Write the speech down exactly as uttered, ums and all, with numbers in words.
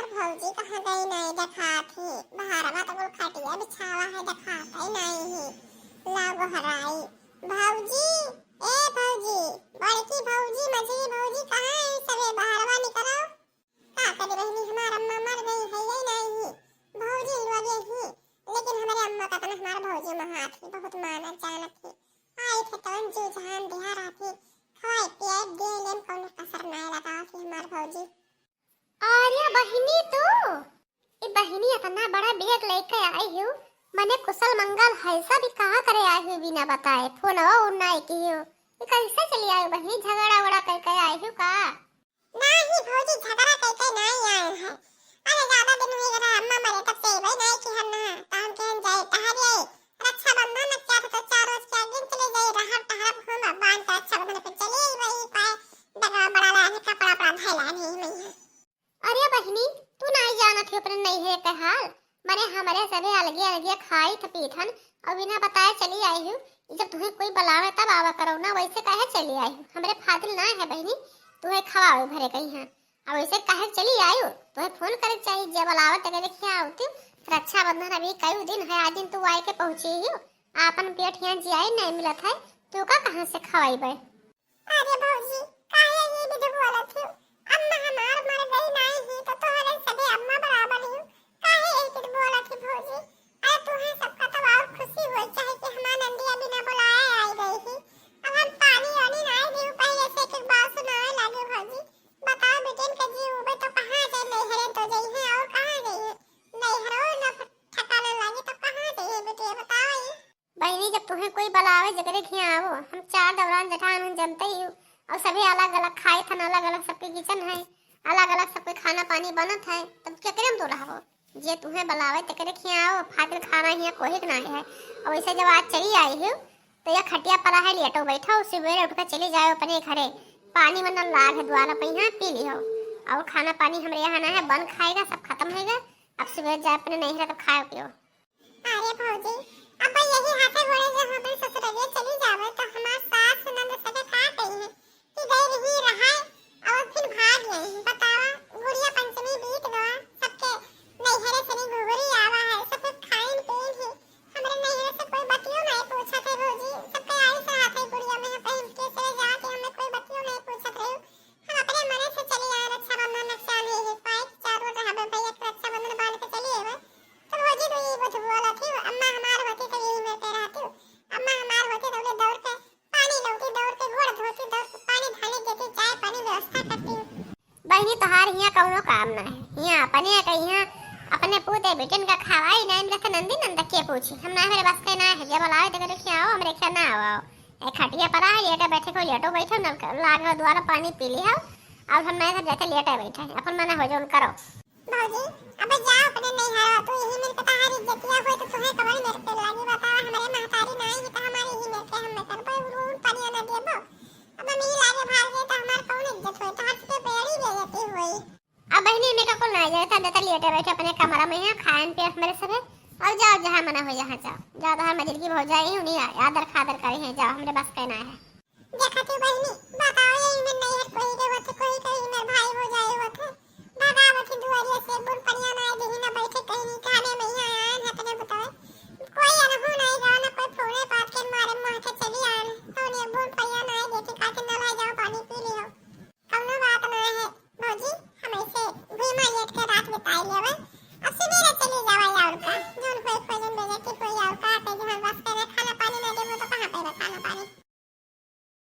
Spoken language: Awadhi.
भौजी कहाँ गई नाई देखात ही, बहरवा तो कुल खटिया बिछावा है, देखात ही नाई ही। ला गोहराई, भौजी, ए भौजी, बड़की भौजी, मझली भौजी, कहाँ है सबे? बहरवा निकरो। का करी बहिनी, हमार अम्मा मर गई है, यही नाई ही। भौजी लगे ही, लेकिन हमरे अम्मा का तना हमार भौजी महात ही, बहुत मानत जानत ही। आई थे तवन जी जहान दिहा रहत ही, खवाई पियाई दे लेम, कौनो कसर नाई लगावत ही हमार भौजी। अरे बहिनी तू, ई बहिनी इतना बड़ा बैग लेके आई हो, मने कुशल मंगल है सब, ई कहाँ करे आई हो बिना बताए, फोनवा उन नाई की हो, ई कैसे चली आई हो बहिनी, झगड़ा वगड़ा करके आई हो का? नाही भौजी, झगड़ा करके नाई आए हैं, अरे ज्यादा दिन हुई रहा, अम्मा मरे तब से भाई नाई की हम ना, तो हम कहन जाए टहर आई, रक्षाबंधन में क्या तो चार रोज के आगे चले जाए, रहब टहरब घूमब, बांध के रक्षाबंधन पे चली आई वही पाए, डगवा बड़ा लाने कपड़ा पड़ा धैला नहीं मैया। अरे बहिनी, तू नाई जानत ही अपने नैहरे के हाल। मने हमरे सभे अलगे अलगे खाइत पीथन और बिना बताए चली आई हूँ। जब तुम्हें कोई बुलावे तब आवा करो ना, वैसे काहे चली आई हूँ? हमरे फादिल ना है बहिनी, तुम्हें खवावे भरे कहीं है। और वैसे काहे चली आई हूँ? तुम्हें फोन करे चाहिए, जे बुलावे तके देखिए आवती। रक्षाबंधन अभी कई दिन है, आज दिन तू आए के पहुँची ही, आपन पेट यहाँ जियाई नहीं मिलत है, तू का कहाँ से खवाई बे? अरे भौजी, काहे ये विध बोलत हो? अम्मा हमार मर गई नाई ही, तो तोहरे सभे अम्मा बराबर ही। काहे ये विध बोलत हो भौजी? अरे तुहें सबका तो और खुशी होई, चाहे कि हमार नंदिया बिना बुलाए आई गई ही। अब हम पानी वानी नाई देऊ, पहले से एक एक बात सुनाए लागे भौजी। बताओ बेटियन के जी उबे तो कहाँ जाए, नैहरे तो जइहे और कहाँ जइहे? नैहरो न ठिकाना लागे तो कहाँ जइहे बेटिया, बताओ ये। बहिनी, जब तुहें कोई बुलावे, जकरे खियाँ आवो। हम चार दौरान जेठान हन, जनते ही हो। और सभी अलग-अलग खाए थन, अलग-अलग सबके किचन है, अलग-अलग सबके खाना पानी बनत है, तब केकरे में तू रहबो? जे तुहें बुलावे, तेकरे खियाँ आवो। फाजिल खाना हियाँ कोई के नाहीं है। और वैसे जब आज चली आई हो, तो यह खटिया पड़ा है, लेटो बैठो, सुबेरे उठ के चली जाओ अपने घरे। पानी में नल लाग है द्वारा पे, यहाँ पी लिहो। और खाना पानी हमरे यहाँ ना है, बन खाएगा, सब खत्म होएगा। अब सुबेरे जाए अपने नैहरे तो खाओ पियो। अरे भौजी, अब यही हाथे गोड़े जब हम अपने ससुरलिया चली जावे, तो हमार सास ननद सके का कही है कि गई रही रहाए और फिर भाग गई। बतावा, गुड़िया पंचमी बीत गवा, सबके नैहरे से नहीं घुघरी आवा है, सब खाइन पीन ही। हमरे नैहरे से कोई बतियो नहीं पूछत है भौजी, सबके आई से हाथे गुड़िया में पहन के चले जात है, हमें कोई बतियो नहीं पूछत रही। हम अपने मने से चली आए, रक्षाबंधन रक्षा नहीं है, पाए के चारों रहबे भैया के रक्षाबंधन बांध के चली आवे। तो भौजी तू ये कुछ बोलत ही, अम्मा हमार होती तो यही में पे रहती। अम्मा हमार होती तो उन्हें दौड़ के पानी लौटी, दौड़ के घोड़ धोती, दौड़ के पानी ढाली देती, चाय पानी व्यवस्था करती। बहिनी तोहार हियाँ कौनो काम ना है, हियाँ अपने के हियाँ अपने पूते बेटन का खवाई ना मिलत नंदी नंद के पूछी। हम ना मेरे बस के ना है, जब बुलावे तो करे खियाओ, हमरे खिया ना आओ। ए खटिया पर आ, लेटे बैठे को लेटो बैठो, नल के लाग हो द्वारा पानी पी लिहो। अब हम ना इधर जाके लेटे बैठे, अपन मना हो जौन करो। भौजी, अबे जा अपने नैहर, तू यही मिल के तहारी इज्जतिया होई तो तुहे कवन मेर पे लागी, बतावा, हमरे महतारी नाई है तो हमारे यही मेर पे हम मेर पे रूम पानी ना देबो। अब हम यही लागे भाग गए तो हमार कौन इज्जत होई, तहार से बेड़ी बेइज्जती होई। अब बहिनी, में का कुल ना जाए, तब देता लेटे बैठे अपने कमरा में है, खान पिए हमरे सभे, और जाओ जहाँ मना हो जहाँ जाओ, जाओ तहार मजल की भौजाई उन्हीं आदर खादर करे हैं, जाओ, हमरे बस के ना है। देखा तू बहिनी, बताओ, यही में नहीं है, कोई के होते, कोई के ही मेरे भाई हो जाए होते, भगावत ही दुआरिया से, बुढ़ पनिया ना है, देही ना बैठे कहीं नहीं, खाने में ही आए हैं, हतने बताओ, कोई अनहो नहीं गवा ना, कोई फोने पात के मारे मुँह के चली आए, तो उन्हें बुढ़ पनिया ना है, देखे खाते न ला जाओ, पानी पी लियो। कौनो बात ना है भौजी, हम ऐसे भुइमा लेट के रात बिताई लेवे। अब सुबेरे चली जावा और का।